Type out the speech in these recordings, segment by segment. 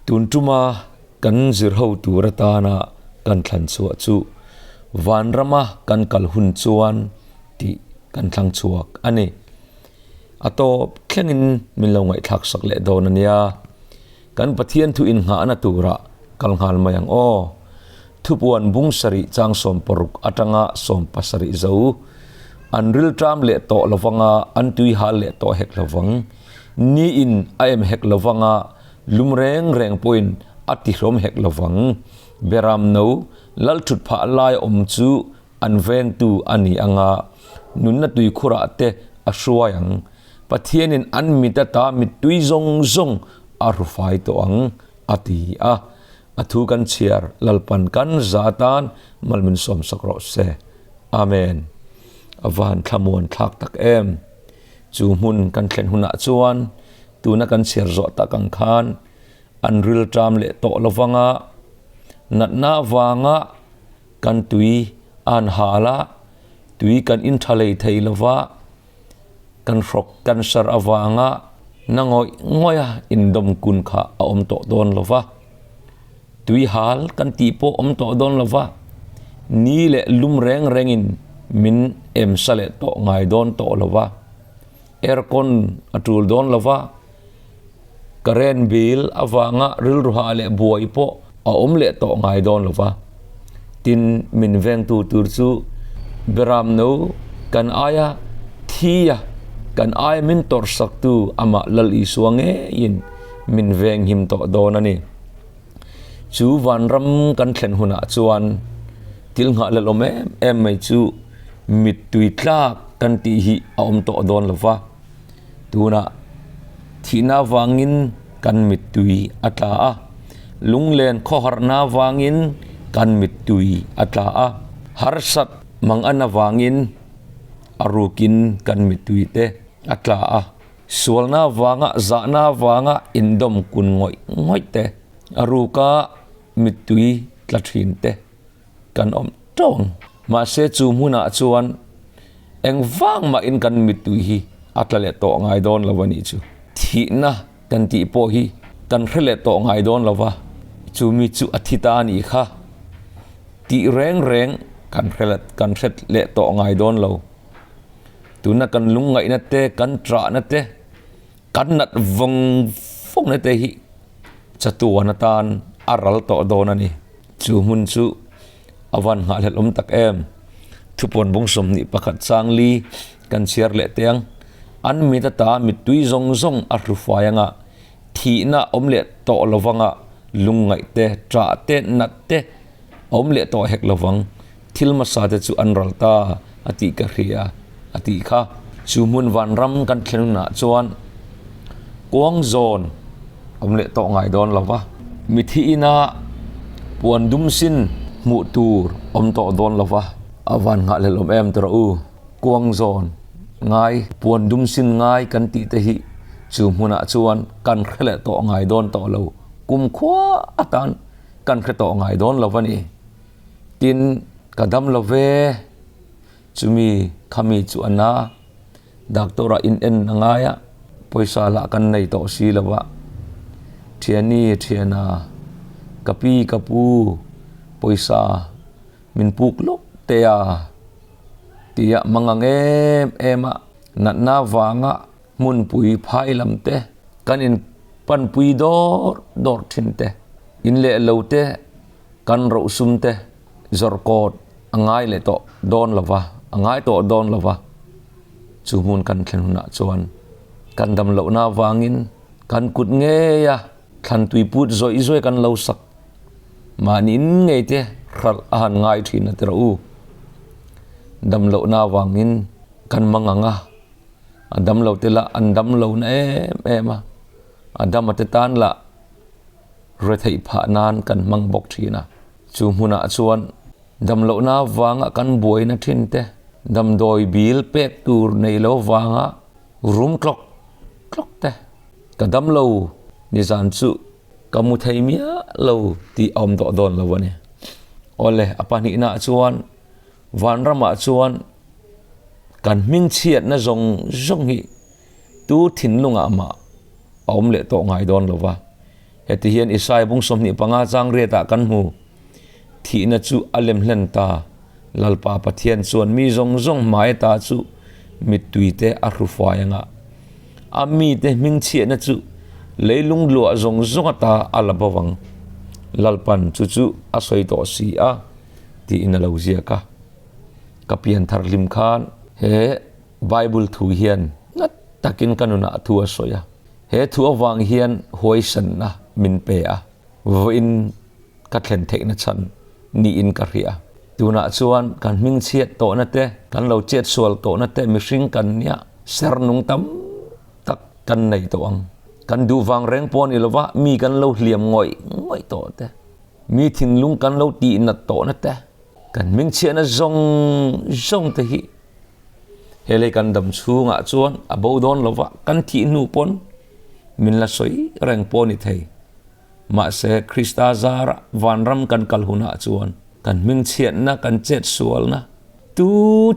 Tun tuma kan zir ho tur atana kan thlan chhuah chu Vanrama kan kal hun chuan tih kan thlang chhuak a ni. A tawp thlengin min lo ngaihthlak sak leh dawn a nia. Kan Pathian thu inngahna turah kal nghal mai ang aw. Thupuan bung sarih chang 16 atanga 17 zo. An rilṭam leh tawh lovanga an tui hal leh tawh hek lovang. Niin a em hek lovanga lum reng reng pawhin a tihlawm hek lovang. Beram no lal ṭhut phah lai awm chu an vengtu a ni anga nunna tuikhurah te a hruai ang. Pathianin an mit ata mittui zawng zawng a rufai tawh ang, a ti a. A thu kan chhiar Lalpan kan za atan mal min sawmsak rawh se. Amen. A van thlamuan thlak tak em. Chu hmun kan thlen hunah chuan tuna kan chhiar zawh tak ang khan an rilṭam leh tawh lovanga natna avanga kan tui a han hal a, tui kan intha lei thei lova, kan hrawk cancer avanga na ngawih ngawih a indawm kun kha a awm tawh dawn lo va, tui hal kan tih pawh awm tawh dawn lo va, ni leh lum reng rengin min em sa leh tawh ngai dawn tawh lo va, aircon a tul dawn lo va, current bill avanga rilru hah leh buai pawh a awm leh tawh ngai dawn lo va. Tin, min vengtu tur chu Beram no kan aia thi a, kan aia min tawrhsaktu amah Lal Isua ngeiin min venghim tawh dawn a ni. Chu vanram kan thlen hunah chuan thil nghahhlelawm em em mai chu mittui tlak kan tih hi a awm tawh dawn lo va. Tunah thihna avangin kan mittui a tla a, lunglen khawharna avangin kan mittui a tla a, harsat mangan avangin a rukin kan mittui te a tla a, sualna avanga zahna avanga indawm kun ngawih ngawih te, a ruka mittui tla thin te kan awm teuh ang. Mahse chu hmunah chuan eng vang mahin kan mittui hi a tla leh tawh ngai dawn lo a nih chu. Thihna kan tih pawh hi kan hre leh tawh ngai dawn lo va, chu mi chu a thi ta a nih kha tih reng reng kan hre kan hre leh tawh ngai dawn lo. Tuna kan lungngaihna te, kan ṭahna te, kan nat vawng vawngna te hi chatuan atan a ral tawh dawn a ni. Chu hmun chu a van nghahhlelh awm tak em? Thupawn bung 21 chang li kan chhiar leh teh ang. An mit ata mittui zawng zawng a hlu fai anga thihna awm leh tawh lovanga lungngaih te, ṭah te, nat te a awm leh tawh hek lovang. Thil hmasa te chu an ral ta a tih ka hria a tih kha. Chu hmun vanram kan thlen hunah chuan kuang zawn awm leh tawh ngai dawn lo va, mithi ina puan dum sin hmuh tur awm tawh dawn lo va, a van nghahhlelh awm em tawh u. Kuang zawn ngai, puan dum sin ngai kan tih te hi chu hmunah chuan kan hre leh tawh ngai dawn tawh lo, kumkhua atan kan hre tawh ngai dawn lo a ni. Tin, ka dam lo ve, chumi khami chu a na. Doctor ah in en a ngai a, pawisa lah kan nei tawh si lo a, thiani thiana ka pi ka pu pawisa min puk lawk te a tia mang ang em em a, natna vanga hmunpui phai lam te kan in panpui dawr dawr thin te, in leh lo te kan rohsum te. Zawrh kawt a ngai leh tawh dawn lo va, a ngai tawh dawn lo va. Chu hmun kan thlen hunah chuan kan dam lohna avangin kan kut ngeia thlan tui put zawih zawih kan lo sak mahni ngei te hralh a han ngai thin a ti rawh u. Dam lohna avangin kan mang ang a, a dam lo te lah an dam lo na em em a, a dam a te tan lah retheih phah nan kan hmang bawk thin a. Chu hmunah chuan damlohna avanga kan buaina thin te, damdawi bil pek tur nei lo avanga rum tlawk tlawk te, ka damlo nizan chu ka mu thei miah lo tih a awm tawh dawn lo a ni. Awle, a pahnihnaah chuan vanramah chuan kan hmingchhiatna zawng zawng hi tu thinlungah mah a awm leh tawh ngai dawn lo va. Heti hian Isaiah bung 25 chang riatah kan hmu, Thihna chu a lem hlen ta, Lalpa Pathian chuan mi zawng zawng hmai ata chu mittuite a hru fai anga, a mite hmingchhiahna chu leilung luah zawng zawng ata a la bo vang. Lalpan chu chu a sawi tawh si a, tiin a lo ziak a. Ka pianthar hlim khan he Bible thu hian ngat takin ka nunah thu a sawi a. He thu avang hian huaisanna min pe a, vawiin ka thlen theihna chhan niin ka hria. Tunah chuan kan hmingchhiat tawhna te, kan lo chetsual tawhna te mihring kan nia ser nung tam tak kan nei tawh ang. Kan duh vang reng pawh a ni lova, mi kan lo hliam ngawih ngawih tawh te, mi thinlung kan lo tihnat tawhna te, kan hmingchhiatna zawng zawng te hi He lei kan dam chhungah chuan a bo dawn lo va, kan thih hnu pawn min la sawi reng pawh a ni thei. Mahse, Krista zara vanram kan kal hunah chuan kan hmingchhiatna, kan chetsualna tu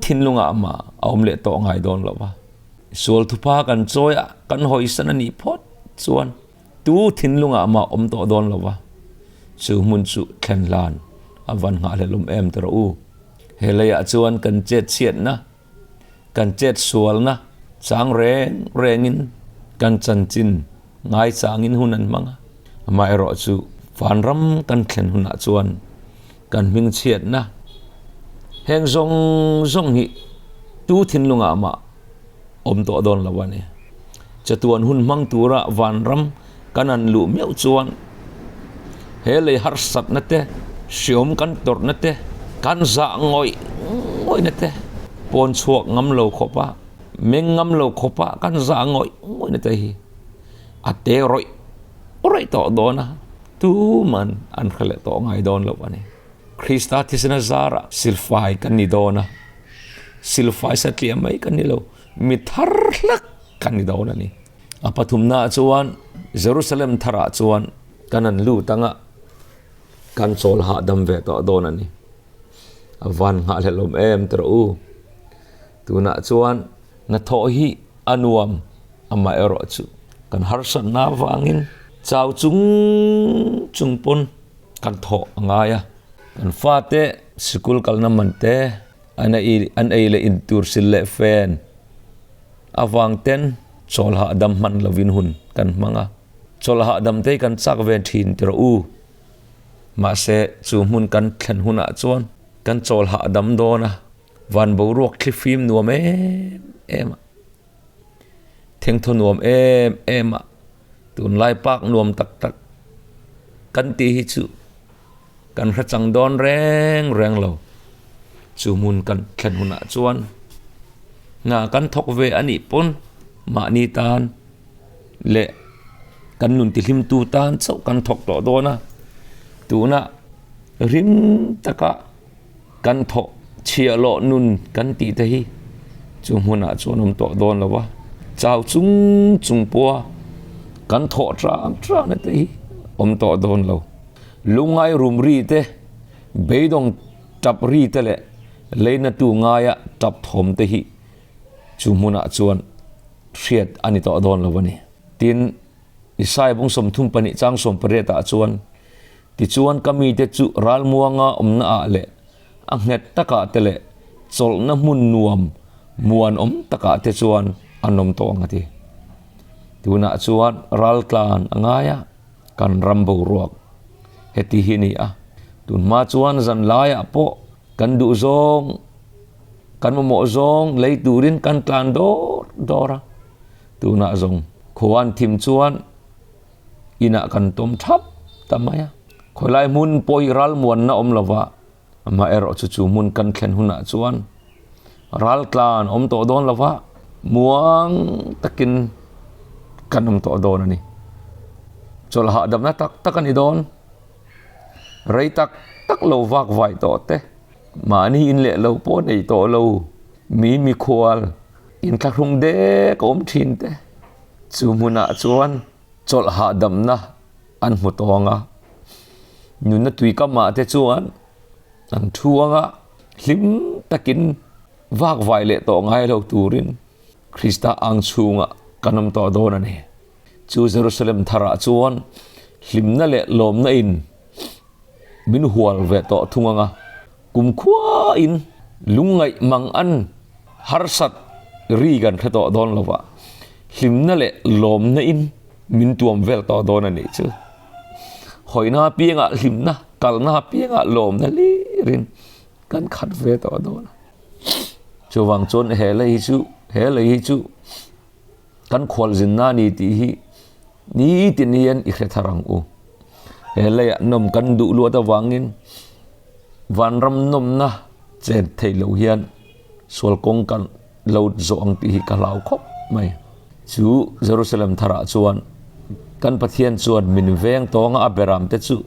thinlungah mah a awm leh tawh ngai dawn lo va. Sual thupa kan chawi a, kan hawisan a nih phawt chuan tu thinlungah mah awm tawh dawn lo va. Chu hmun chu thlen hlan a van nghahhlelawm em ti rawh u. He leiah chuan kan chet chhiatna, kan chet sualna chang reng rengin kan chanchin ngaichangin hun an hmang a. Amaherawh chu vanram kan thlen hunah chuan kan hming chhiatna heng zawng zawng hi tu thinlungah mah awm tawh dawn lo a ni. Chatuan hun hmang tura vanram kan han luh meuh chuan he lei harsatna te, hriawm kan tawrhna te, kan zah ngawih ngawihna te, pawn chhuak ngam lo khawpa, meng ngam lo khawpa kan zah ngawih ngawihna te hi a te rawih rawih tawh dawn a, tuman an hre leh tawh ngai dawn lo a ni. Krista thisena zarah silfai kan ni dawn a, silfai satliah mai kan ni lo, mi thar hlak kan ni dawn a ni. A pathumnaah chuan Jerusalem tharah chuan kan an lut anga kan chawl hahdam ve tawh dawn a ni. A van nghahhlelawm em ti rawh u. Tunah chuan hnathawh hi a nuam amaherawh chu kan harsatna avangin chau chung chung pawn kan thawh a ngai a. Kan fate sikul kalna man te an ei leh in tur sil leh fen Avang ten chawl hahdam hman lovin hun kan hmang a, chawl hahdam te hi kan chak ve thin ti rawh u. Mahse chu hmun kan thlen hunah chuan kan chawl hahdam dawn a, van boruak thlifim nuam em em a, thengthaw nuam em em a, tunlai park nuam tak tak kan tih hi chu Kan hre chang dawn reng reng lo. Chu hmun kan thlen hunah chuan hna kan thawk ve a nih pawn mahni tan leh kan nun tihlimtu tan chauh kan thawk tawh dawn a. Tuna rim taka kan thawh chhiah lawh nun kan tih te hi chu hmunah chuan awm tawh dawn lo va. Chau chung chung pawha kan thawh tang tang te hi awm tawh dawn lo. Lungngai rum ri te, beidawng tap ri te leh leinatu ngaia tap thawm te hi chu hmunah chuan hriat a ni tawh dawn lo a ni. Tin, Isaiah bung 32 chang 18 ah chuan, Tichuan ka mite chu ralmuanga awmna ah leh a nghet takah te leh chawlhna hmun nuam muanawm takah te chuan an awm tawh ang a ti. Tunah chuan raltlan a ngai a. Kan ram boruak heti hi a ni a, tunhma chuan zan laiah pawh kan duh zawng, kan mamawh zawng lei turin kan tlan dawr dawr a, tunah zawng khuan thim chuan inah kan tawm thap ta mai a, khawilai hmun pawh hi ralmuanna awm lova, amaherawhchu chu hmun kan thlen hunah chuan raltlan awm tawh dawn lova muang takin kan awm tawh dawn a ni. Chawlh hahdamna tak tak a ni dawn. Rei tak tak lo vak vai tawh te, mahni in leh lo pawh nei tawh lo, mi mikhual inthlahrung dek a awm thin te, chu hmunah chuan chawlh hahdamna an hmu tawng a. Nunna tuikamah te chuan An thu anga hlim takin vak vai leh tawh ngai lo turin Krista ang chhungah kan awm tawh dawn a ni. Chu Jerusalem tharah chuan Hlimna leh lawmna in min hual ve tawh thung ang a, kumkhua in lungngaih mang an harsat ri kan hre tawh dawn lo va, hlimna leh lawmna in min tuam vel tawh dawn a nih chu. Hawina apiangah hlimna, kalna apiangah lawmna hlirin kan khat ve tawh dawn a. Chuvang chuan he lei hi chu, he lei hi chu kan khualzinna a ni tih hi nitin hian i hre thar ang u. He leiah nawm kan duh luat avangin vanram nawmna chen theih loh hian sual kawng kan lo zawh ang tih hi ka hlau khawp mai. Chu Jerusalem tharah chuan kan Pathian chuan min veng tawnga a beram te chu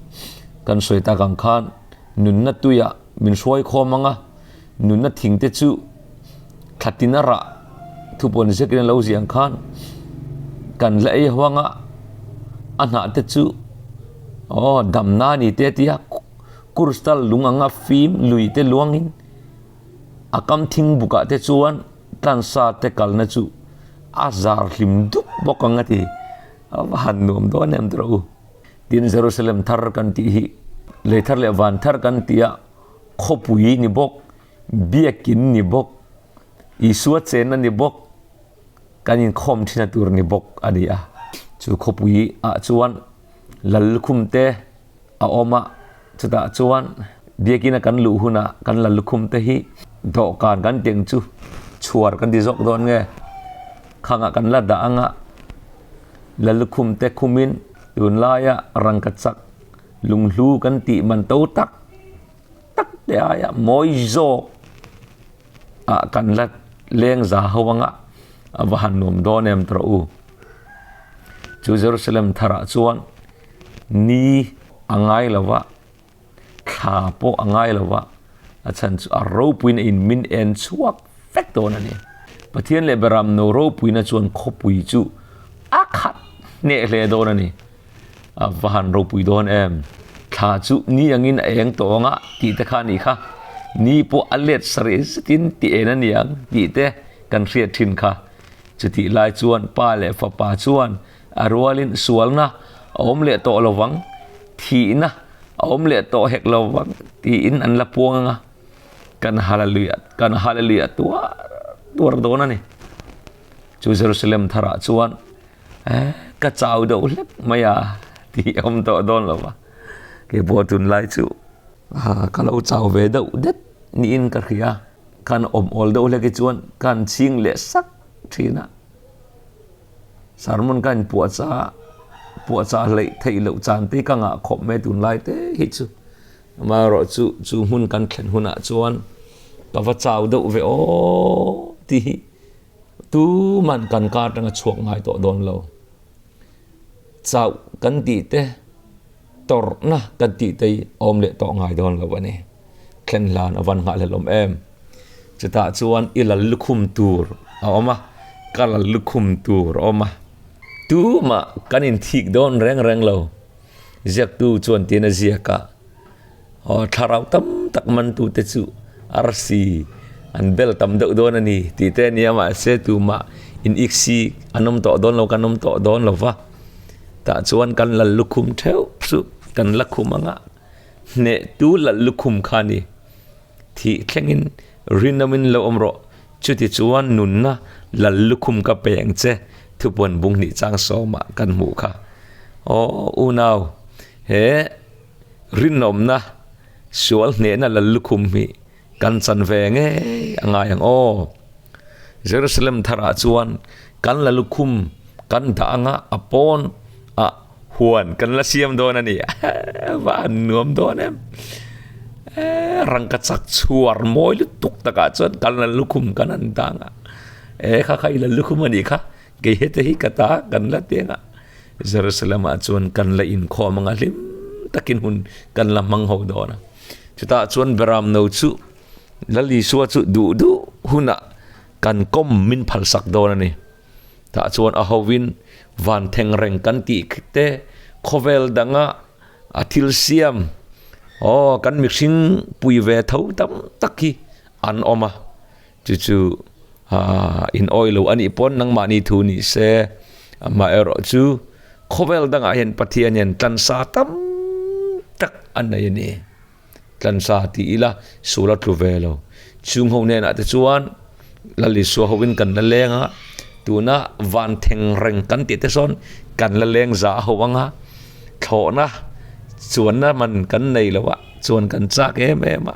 kan sawi tak ang khan nunna tuiah min hruai khawm ang a, nunna thing te chu thlatin a rah thupawn zekin a lo ziah ang khan kan la ei huang a, a hnah te chu aw damna a ni te a ti a, crystal lung anga fim lui te luangin a kam thing bukah te chuan tlansa te kalna chu a zar hlim dup bawk ang a ti, a va han nuam dawn em tawh u. Tin Jerusalem thar kan tih hi lei thar leh van thar kan tih a khawpui ni bawk, biakin ni bawk, Isua chenna ni bawk, kan inkhawm thina tur ni bawk a ni a. Chu khawpui ah chuan Lallukhum te a awm a, chutah chuan biakina kan luh hunah kan Lallukhum te hi dawhkan kan tih ang chu chhuar kan ti zawk dawn nge, khangah kan la dah anga Lallukhum te khumin tunlaia rangkachak lunghlu kan tih man to tak tak te aia mawi zawk ah kan la leng za ho anga a va han nuam dawn em tawh u. Chu Jerusalem tharah chuan ni a ngai lo va, thla pawh a ngai lo va, a chhan chu a ropuina in min en chhuak vek dawn a ni. Pathian leh Beramno ropuina chuan khawpui chu a khat hneh hle dawn a ni. A va han ropui dawn em? Thla chu ni angin a eng tawh ang a tih te kha a nih kha. Ni pawh a let sarih zetin ti en a ni ang tih te kan hriat thin kha. Chutih lai chuan pa leh fapa chuan a rualin sualna a awm leh tawh lo vang, thihna a awm leh tawh hek lo vang tiin an la puang ang a. Kan hallelujah, kan hallelujah tuar tuar dawn a ni. Chu Jerusalem tharah chuan Eh, ka chau deuh hlek mai a tih a awm tawh dawn lo va, keipawh tunlai chu ka lo chau ve deuh det niin ka hria, kan awm awl deuh hlek hi chuan kan chhing leh sak thin a, sermon ka inpuahchah puahchah hleih theih loh chan te ka ngah khawp mai tunlai te hi chu, amaherawh chu chu hmun kan thlen hunah chuan ka va chau deuh ve aw tih hi. Tuman kan kar atanga chhuak ngai tawh dawn lo. Chauh kan tih te, tawrhna kan tih te hi awm leh tawh ngai dawn lo a ni. Thlen hlan a van nghahhlelawm em. Chutah chuan i lal lukhum tur a awm a, ka lal lukhum tur a awm a. Tumah kan inthik dawn reng reng lo. Ziaktu chuan tiin a ziak a. Aw thlarau tam tak mantute chu arsi an bel tam deuh dawn a ni tih te a nia mahse tumah in iksi an awm tawh dawn lo kan awm tawh dawn lo va tah chuan kan lal lukhum theuh chu kan la khum ang a hnehtu lal lukhum kha a ni thih thlengin rinawmin lo awm rawh chuti chuan nunna lal lukhum ka pe ang che thupuan bung hnih chang sawmah kan hmuh kha aw unau he. Rinawmna sual hnehna lal lukhum hi kan chan ve ngei a ngai ang aw. Jerusalem tharah chuan kan la lukhum kan dah anga a pawn ah huan kan la siam dawn a ni. Va han nuam dawn em. Rangka chak chhuar mawi lutuk takah chuan kan la lukhum kan han dah anga e kha kha i la lukhum a nih kha kei hete hi ka ta kan la ti anga. Jerusalem-ah chuan kan la inkhawm anga hlim takin hun kan la hmang ho dawn a. Chutah chuan Beramno chu Lal Isua chu duh duh hunah kan kawm min phalsak dawn a ni. Tah chuan a hovin van theng reng kan tih te khawvel danga a thil siam aw kan mihring pui ve tho tam tak hi an awm a. Chu chu in awi lo a nih pawn nangmahni thu ni se, amaherawh chu Khawvel dangah hian Pathian hian tlansa tam tak a nei a ni. Tlansa ti ila sul a tlu ve lo. Chung ho hnenah te chuan Lal Isua hoin kan la leng a, tuna van theng reng kan tih te sawn kan la leng za ho ang a, thlawhna chuanna man kan nei lo a, chuan kan chak em em a.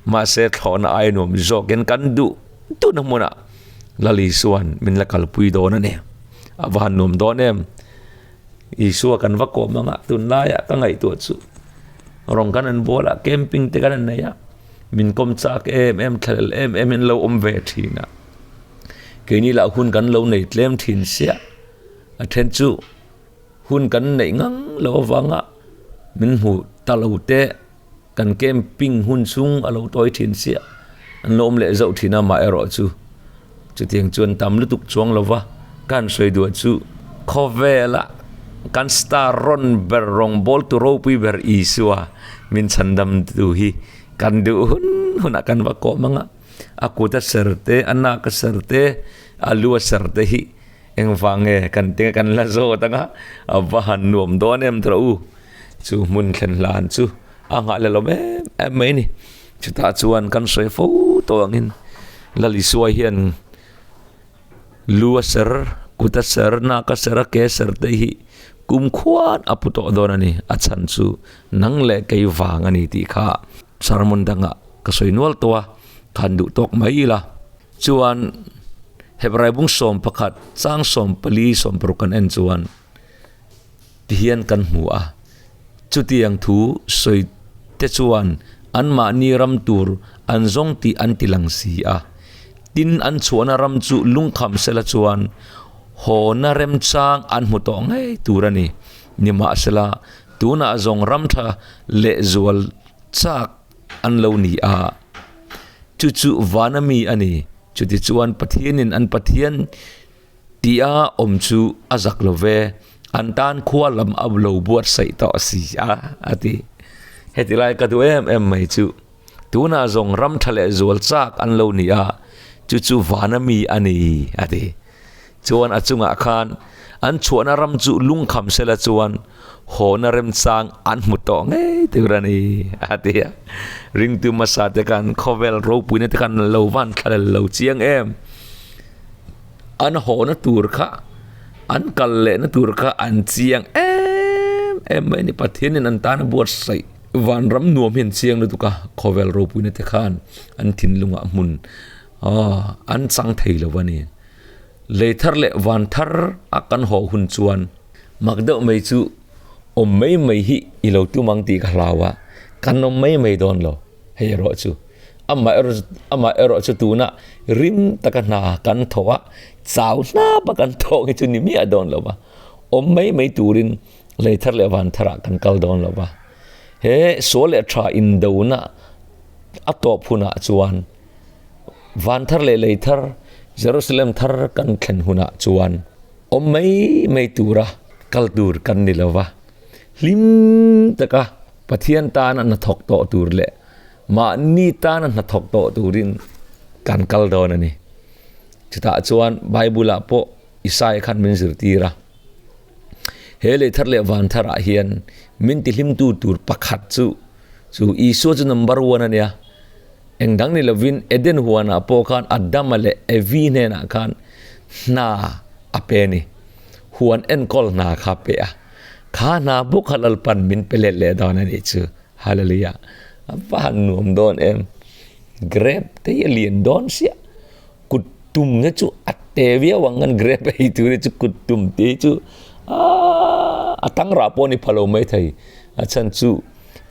Mahse thlawhna ai nuam zawkin kan duh duhna hmunah Lal Isua'n min la kalpui dawn a ni. A va han nuam dawn em. Isua kan va kawm anga tunlaiah ka ngaihtuah chu rawng kan an bual a, camping te kan an nei a, min kawm chak em em thlalel em em in lo awm ve thin a. Keini lah hun kan lo nei tlem thin sia, a then chu hun kan neih ngang lo avanga min hmu ta lo te. Kan camping hun chung a lo tawi thin chiah, an lo awm leh zauh thin a, amaherawh chu chutiang chuan tam lutuk chuang lo va, ka han sawi duah chu khawvela kan star rawn ber rawngbawltu ropui ber Isua min chhandam tu hi kan duh hun hunah kan va kawm ang a, a kut a ser te, a nak a ser te, a lu a ser te hi engvang nge kan tinge kan la zawt ang a, a va han nuam dawn em tawh u. Chu hmun thlen hlan chu a nghah leh lawm em em mai a ni. Chutah chuan kan sawi fo tawh angin Lal Isua hian lu a ser, kut a ser, nak a ser, a ke a ser te hi kum khuan a pu tawh dawn a ni. A chhan chu nang leh kei vang a ni tih kha sermon dangah ka sawi nual tawh a, khan duh tawk mai ila. Chuan Hebrai bung 11 chang 14 16 kan en chuan. Ti hian kan hmu a. Chutiang thu sawi te chuan anmahni ram tur an zawng tih an ti lang si a. Tin, an chhuahna ram chu lungkham sela chuan hawna remchang an hmu tawh ngei tur a ni. Nimahsela, tunah zawng ram tha lehzual chak an lo ni a. Chu chu vana mi a ni. Chutichuan Pathianin an Pathian Tia awm chu a zak lo ve, an tan khua lam a lo buatsaih tawh si a, a ti. Heti lai ka duh em em mai chu, tunah zawng ram tha leh zual chak an lo ni a, chu chu vana mi a ni, a ti. Chuan a chungah khan an chhuahna ram chu lungkham sela chuan hawna remchang an hmu tawh ngei tur a ni, a ti a. Ringtu hmasa te khan khawvel ropuina te khan an lo van thlalel lo chiang em. An hawhna tur kha, an kal lehna tur kha an chiang em em mai a ni. Pathianin an tan a buatsaih vanram nuam hi an chiang lutuk a, khawvel ropuina te khan an thinlungah hmun an chang thei lo a ni. Lei thar leh van thar a kan haw hun chuan mak deuh mai chu awm mai mai hi i lo tum ang tih ka hlau a, kan awm mai mai dawn lo. Hei erawh chu amah erawh amah erawh chu tuna rim taka hna kan thawh a, chau hnapa kan thawh hi chu ni miah dawn lo va, awm mai mai turin lei thar leh van tharah kan kal dawn lo va. He sual leh tha indona a tawp hunah chuan van thar leh lei thar Jerusalem thar kan thlen hunah chuan awm mai mai tura kal tur kan ni lo va, hlim taka Pathian tana hnathawk tawh tur leh mahni tana hnathawk tawh turin kan kal dawn a ni. Chutah chuan Bible-ah pawh Isaiah khan min zirtir a, he lei thar leh van tharah hian min tihlimtu tur pakhat chu chu Isua chu number one a nia. Eng dang ni lovin Eden huanah pawh khan Adama leh Evi hnenah khan hna a pe a ni. Huan enkawl hna kha a pe a. Kha hna bawk kha Lalpan min pe let leh dawn a nih chu. Hallelujah. A va han nuam dawn em. Grape te hi a lian dawn sia. Kut tum te chu a te viau ang kan grape ei tur hi chu kut tum te hi chu aaa a tang rah pawh a ni pha lo mai thei. A chhan chu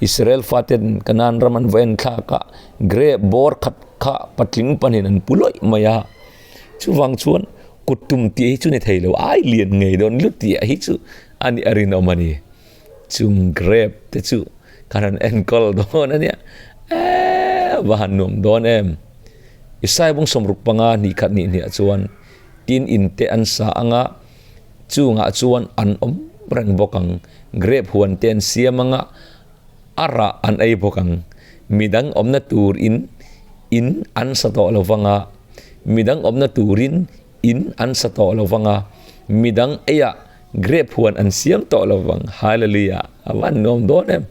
Israel faten Canaan ram an va en thlak a, grape bawr khat kha patling pahnihin an pu lawih mai a. Chuvang chuan kut tum tih hi chu ni thei lo, ai lian ngei dawn lut tih hi chu a nih a rinawm a ni. Chung grape te chu kan han enkawl dawn a nia, eee va han nuam dawn em. Isai bung 65 hnih khat hnih hniah chuan tin in te an sa ang a, chungah chuan an awm reng bawk ang, grape huan te an siam ang a, a rah an ei bawk ang. Midang awmna tur in in an sa tawh lo vang a. Midang awmna turin in an sa tawh lo vang a, midang eiah Grape huan an siam tawh lo vang. Hallelujah! A van nuam dawn em!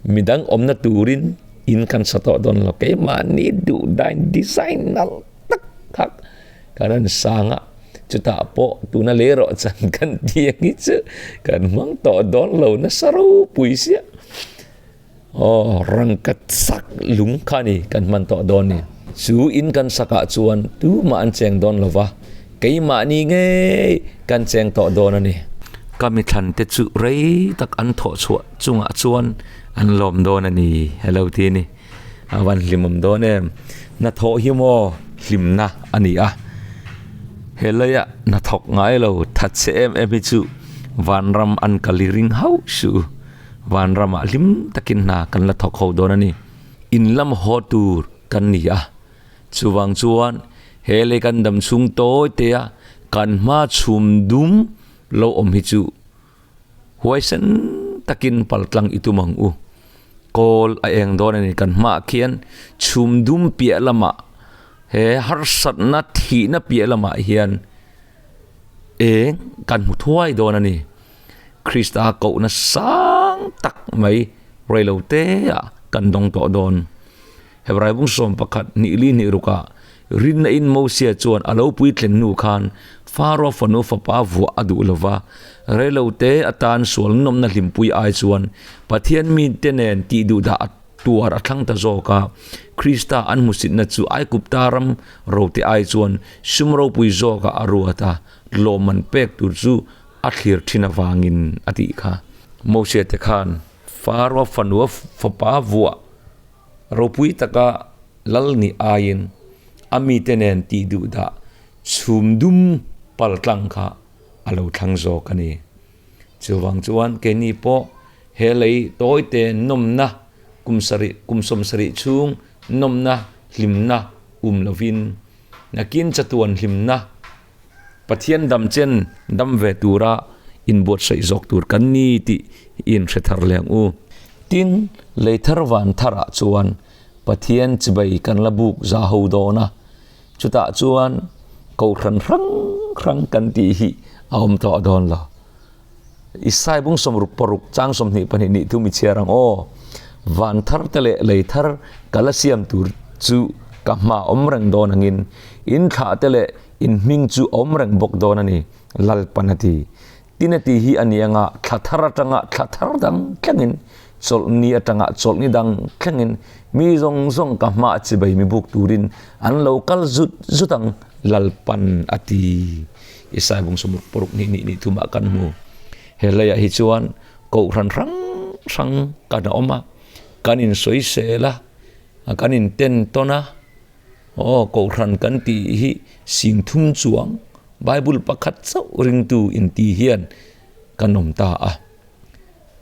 Midang awmna turin in kan sa tawh dawn lo. Keimahni duh dain design nalh tak kha kan rawn sang a, chutah pawh tuna lei rawh chan kan ti ang hi chu kan hmang tawh dawn lo nasa ropui sia. Aw, rangka sak lung kha ni kan hman tawh dawn ni. Chu in kan sakah chuan tumah an cheng dawn lo va, keimahni ngei kan cheng tawh dawn a ni. Ka mithlan te chu rei tak an thawh chhuah chungah chuan an lawm dawn a ni, hello ti a ni. A van hlimawm dawn em? Hnathawh hi maw hlimna a ni a, he leia hnathawk ngai lo thatchhe em em hi chu vanram an kal i ring hauh suh. Vanramah hlim takin hna kan la thawk ho dawn a ni. In lam haw tur kan ni a, chuvang chuan he lei kan dam chhung tawi te a kan hma chhum dum lo awm hi chu huaisen takin paltlang i tum ang u. Kawl a eng dawn a ni, kan hmaah khian chhum dum piah lamah he harsatna thihna piah lamah hian eng kan hmu thuai dawn a ni. Krista kohna sang tak mai reilo te ah kan dawng tawh dawn. Hebrai bung 11 hnih li hnih rukah rinna in Mosia chuan a lo puitlen hnu khan Faro fanu fapa vuah a duh lova, reilo te atan sual nawmna hlimpui ai chuan Pathian mite nen tih duhdah a tuar a thlang ta zawk a. Krista an hmusitna chu Aigupta ram rote ai chuan sum ropui zawkah a ruat a, lawmman pek tur chu a thlir thin avangin a tih kha. Moses te khan Faro fanua fapa vuah ropui taka lal nih aiin a mite nen tih duh dah chhum dum pal tlang kha a lo thlang zawk a ni. Chuvang chuan keini pawh he lei tawite nawmna kum sarih kum 70 chhung nawmna hlimna um lovin nakin chatuan hlimna Pathian dam chen dam ve tura inbuatsaih zawk tur kan ni tih i inhre thar leh ang u. Tin, lei thar van tharah chuan Pathian chibai kan la buk za ho dawn a, chutah chuan kohhran hrang hrang kan tih hi a awm tawh dawn lo. Isai bung 66 chang 22 nih thu mi chhiar ang aw. Van thar te leh lei thar ka la siam tur chu ka hma awm reng dawn angin in thlah te leh in hming chu awm reng bawk dawn a ni, Lalpan a ti. Tin a ti hi a ni anga thla thar atanga thla thar dang thlengin, chawlhni atanga chawlhni dang thlengin mi zawng zawng ka hma chibai mi buk turin an lo kal zut zut ang, Lalpan a ti. Isai bung 66 hnih hnih hnih thumah kan hmu. He leiah hi chuan kohhran hrang hrang kan a awm a, kan insawisel a, kan inten tawn a, aw kohhran kan tih hi 3000 chuang Bible pakhat chauh ringtu inti hian kan awm ta a.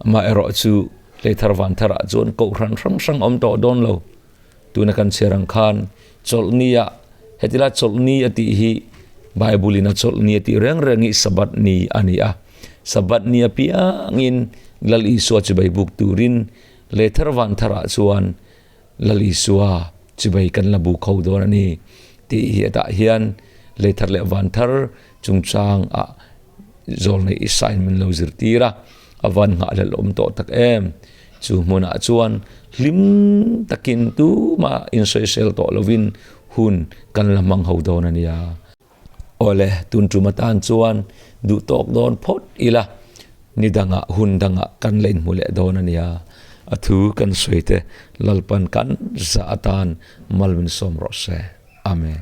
Amaherawh chu Leithar Vantharah chuan kohhran hrang hrang awm tawh dawn lo. Tuna kan chhiar ang khan chawlhni ah hetilai chawlhni a tih hi Bible in a chawlhni a tih reng reng hi Sabbath ni a ni a. Sabbath ni apiangin Lal Isua chibai buk turin leh thar van tharah chuan Lal Isua chibai kan la buk ho dawn a ni tih hi hetah hian lei thar leh van thar chungchang ah zawlnei Isaiah min lo zirtir a, a van nghahhlelh awm tawh tak em. Chu hmunah chuan hlim takin tumah insawisel tawh lovin hun kan la hmang ho dawn a nia. Awle, tun tum atan chuan duh tawk dawn phawt ila, ni dangah hun dangah kan la inhmu leh dawn a nia. A thu kan sawi te Lalpan kan zah atan mal min sawm rawh se. Amen.